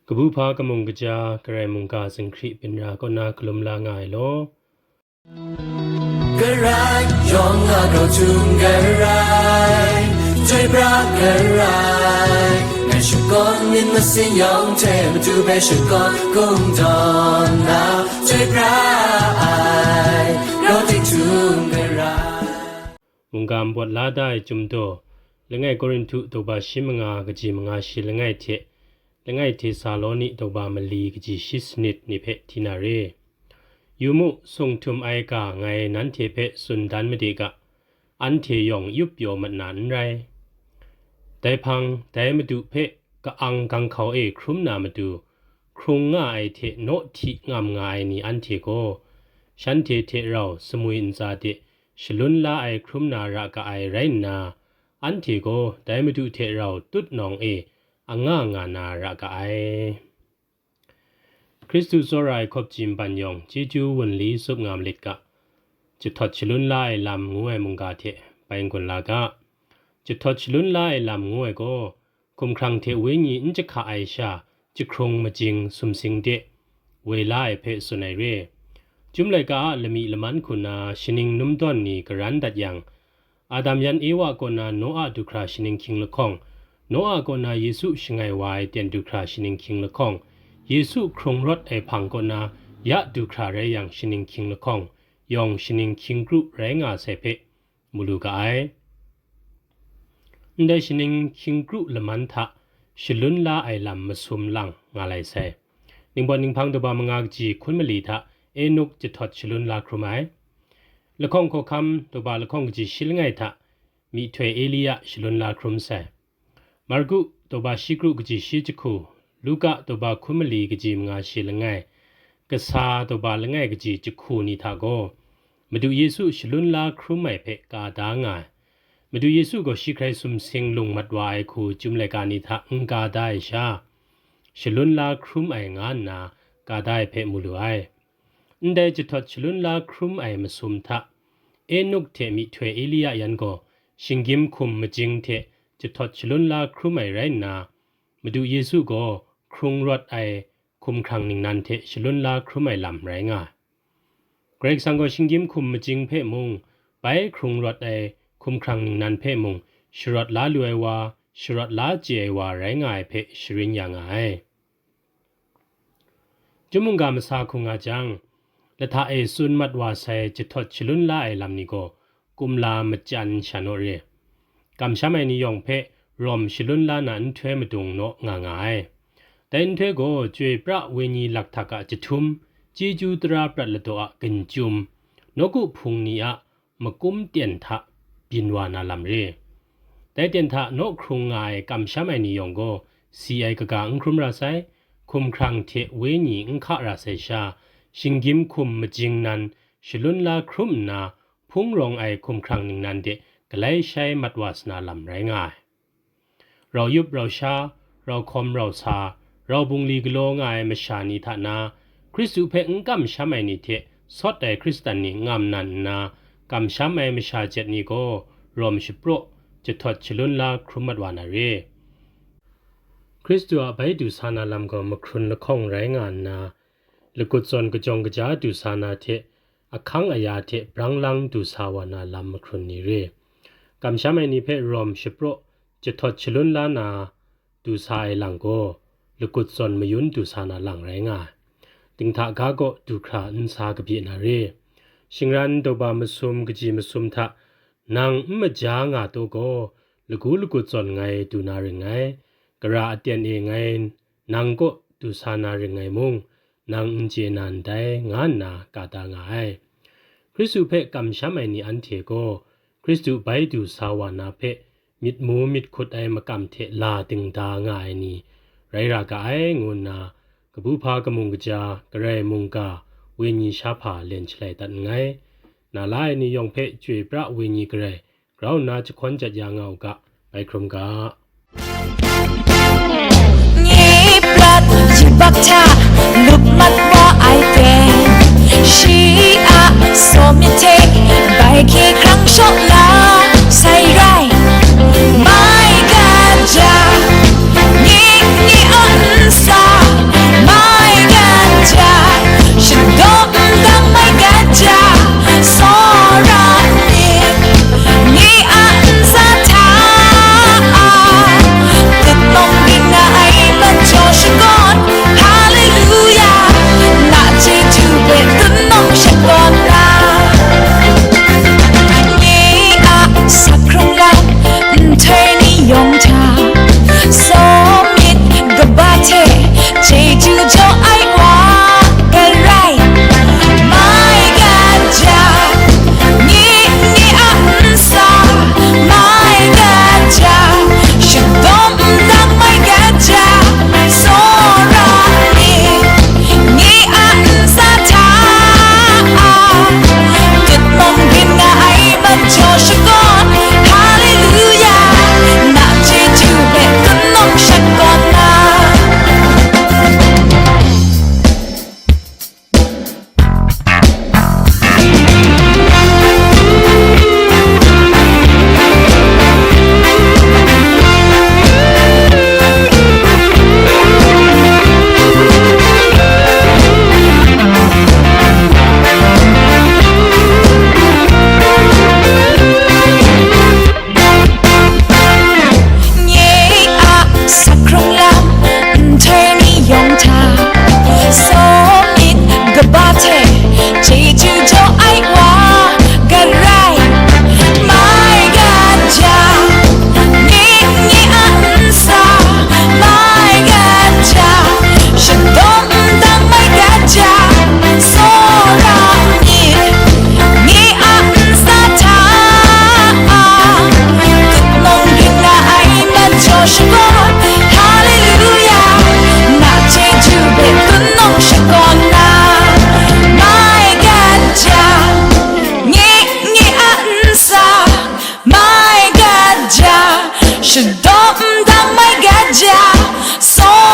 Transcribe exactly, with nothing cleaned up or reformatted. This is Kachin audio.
Kabu hpa kamung kaja, Karai mungga zinghkri byin ra kaw na hkalum la nga ai law. Karai yawng a grau htum karai, chyoi pra karai, ngai shakawn myit masin yawng hte matu hpe shakawn kungdawn na, chyoi pra ai, grau tik htum karai. Mungga npawt la da ai Chyum daw, langai Korinhtu daw ba shi manga kaji manga shi langai hte, langai Htesalawni daw ba mali kaji shi sanit ni hpe hti na re. Yu mu, sung htum ai ga ngai nanhte hpe tsun dan made ga, anhte yawng yup pyaw mat na n rai. Dai hpang, dai Madu hpe ka-ang ganghkau e hkrum na matu, hkrung nga ai hte naw hti ngam nga ai ni anhte gaw, shanhte hte rau sumwi ntsa de shalun la ai hkrum na ra ga ai rai nna, anhte gaw dai Madu hte rau tutnawng e anga nga na ra ga ai. Hkristu tsawra ai hkawhpji npan yawng chyeju wunli tsup nga malit ga, jahtawt shalun la ai lam ngu ai mungga hte bai n-gun la ga. Jahtawt shalun la ai lam ngu ai gaw, hkumhkrang hte wenyi n jahka ai sha, jahkrung majing sumsing de woi la ai hpe tsun ai re. Chyum laika a lami laman hku na shaning num dawn ni garan dat yang, Adam yan Ewa kaw na Noa du hkra shaning hkying lahkawng, Noa kaw na Yesu shangai wa ai ten du hkra shaning hkying lahkawng, Yesu hkrung rawt ai hpang kaw na ya du hkra rai yang shaning hkying lahkawng, yawng shaning hkying kru rai nga sai hpe mu lu ga ai. Ndai shaning hkying kru laman hta shalun la ai lam masum lang nga lai sai. Ningpawt ninghpang daw ba manga kaji hkun mali hta Enuk jahtawt shalun la hkrum ai. Lahkawng hkawhkam daw ba lahkawng kaji shi langai hta myihtoi Elia shalun la hkrum sai. Marku daw ba shi kru kaji shi jahku, Luka daw ba hkun mali kaji manga shi langai, kasa daw ba langai kaji jahku ni hta gaw, Madu Yesu shalun la hkrum ai hpe ka da nga ai. Madu Yesu gaw shi hkrai sumsing lung mat wa ai hku chyum laika ni hta n ka da ai sha, shalun la hkrum ai nga nna ka da ai hpe mu lu ai. Ndai jahtawt shalun la hkrum ai masum hta, Enuk hte myihtoi Elia yan gaw shinggyim hkum majing hte jahtawt shalun la hkrum ai rai nna, Madu Yesu gaw hkrung rawt ai hkumhkrang ningnan hte shalun la hkrum ai lam rai nga ai. Karai Kasang gaw shinggyim hkum majing hpe mung, bai hkrung rawt ai hkumhkrang ningnan hpe mung, sharawt la lu ai wa, sharawt la chye ai wa rai nga ai hpe sharin ya nga ai. Chyum mungga masa hku nga jang, lahta e tsun mat wa sai jahtawt shalun la ai lam ni gaw, kumla machyan sha naw re. Kamsham ai ni yawng hpe rawm shalun la na nhtoi madung naw nga nga ai. Dai nhtoi gaw, chyoi pra wenyi lakhtak a jahtum, chyeju tara prat ladaw a ginjum, nawku hpung ni a makum ten hta byin wa na lam re. Dai ten hta naw hkrung nga ai kamsham ai ni yawng gaw, si ai kaga n hkrum ra sai, hkumhkrang hte wenyi n hka ra sai sha, shinggyim hkum majing nan shalun la hkrum nna, hpung rawng ai hkumhkrang ningnan de galai shai mat wa sa na lam rai nga ai. Rau yup rau sha, rau hkawm rau sa, rau bungli galaw nga ai masha ni hta na, Hkristu hpe n kamsham ai ni hte sawt ai Hkristan ni ngam nan nna, kamsham ai masha jet ni gaw rawm shapraw, jahtawt shalun la hkrum mat wa na re. Hkristu a bai du sa na lam gaw mahkrun lahkawng rai nga nna, lagut zawn kajawng kaja du sa na hte ahkang aya hte brang lang du sa wa na lam mahkrun ni re. Kamsham ai ni hpe rawm shapraw, jahtawt shalun la na du sa ai lang gaw, lagut zawn mayun du sa na lang rai nga ai. Dinghta ga gaw du hkra n sa kabye na re. Shingran daw ba masum kaji masum hta nang n maja nga taw gaw, lagu lagut zawn ngai du na ring ngai, gara aten e ngai nang kaw du sa na ring ngai mung, nang n chye na ndai, nga nna ka da nga ai. Hkristu hpe kamsham ai ni anhte gaw, Hkristu bai du sa wa na hpe myit mu myit hkut ai makam hte la dingda nga ai ni rai ra ga ai, ngu nna, kabu hpa kamung kaja, Karai mungga, wenyi shahpa len shalai dat nngai. Na la ai ni yawng hpe chyoi pra wenyi Karai grau nna jahkawn jat ya nga u ga, bai hkrum ga. Nye prat yubak hta lup mat wa ai ten, shi a saw myit hte bai hkye hkrang shaw la sai rai. Mai kaja, nye nye a nsa, Shadaw ndang mai gat ja, so